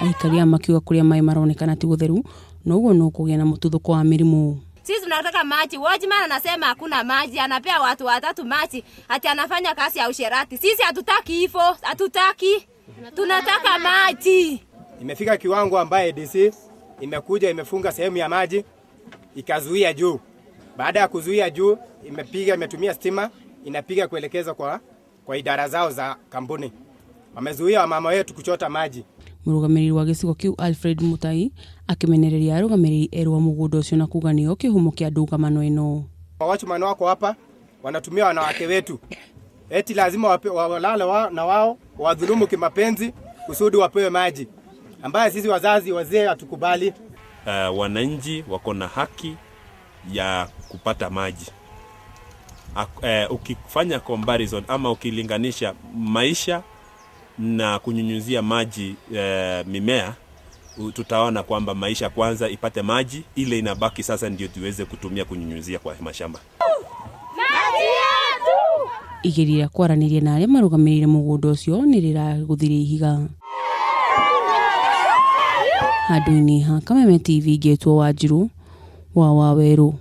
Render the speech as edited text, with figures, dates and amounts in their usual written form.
Aikari aya makiuga kũrĩa maĩ maronekana ti gũtheru noguo no kũgĩa na mũtuthũko wa mĩrimũ. Sisi tunataka maji. Watchman anasema hakuna maji, anapea watu watatu maji, ati anafanya kazi ya usherati. Sisi hatutaki hivyo, hatutaki. Tunataka maji. Imefika kiwango ambaye ADC imekuja imefunga sehemu ya maji ikazuia juu. Baada ya kuzuia juu, imepiga imetumia stima inapiga kuelekeza kwa idara zao za kampuni. Wamezuia wamama wetu kuchota maji. Mũrũgamĩrĩri wa gĩcigo kĩu Alfred Mutai akĩmenereria arũgamĩrĩri erũ a mũgũnda ũcio na kuga nĩo kĩhumo kĩa ndũgamano ĩno. Watchman wako hapa wanatumia wanawake wetu, eti lazima walale na wao wadhulumu kimapenzi kusudi wapewe maji, ambaye sisi wazazi wazee hatukubali. Wananchi wako na haki ya kupata maji. Ukifanya comparison ama ukilinganisha maisha na kunyunyuzia maji mimea, tutaona kwamba maisha kwanza ipate maji, ile inabaki sasa ndio tuweze kutumia kunyunyuzia kwa mashamba. Igeria kwaranĩria na arĩa marũgamĩrĩire mũgũnda ũcio nĩ rĩragũthire ihiga. Handũ-inĩ ha Kameme TV, ngetwo Wanjiru wa Wawerũ.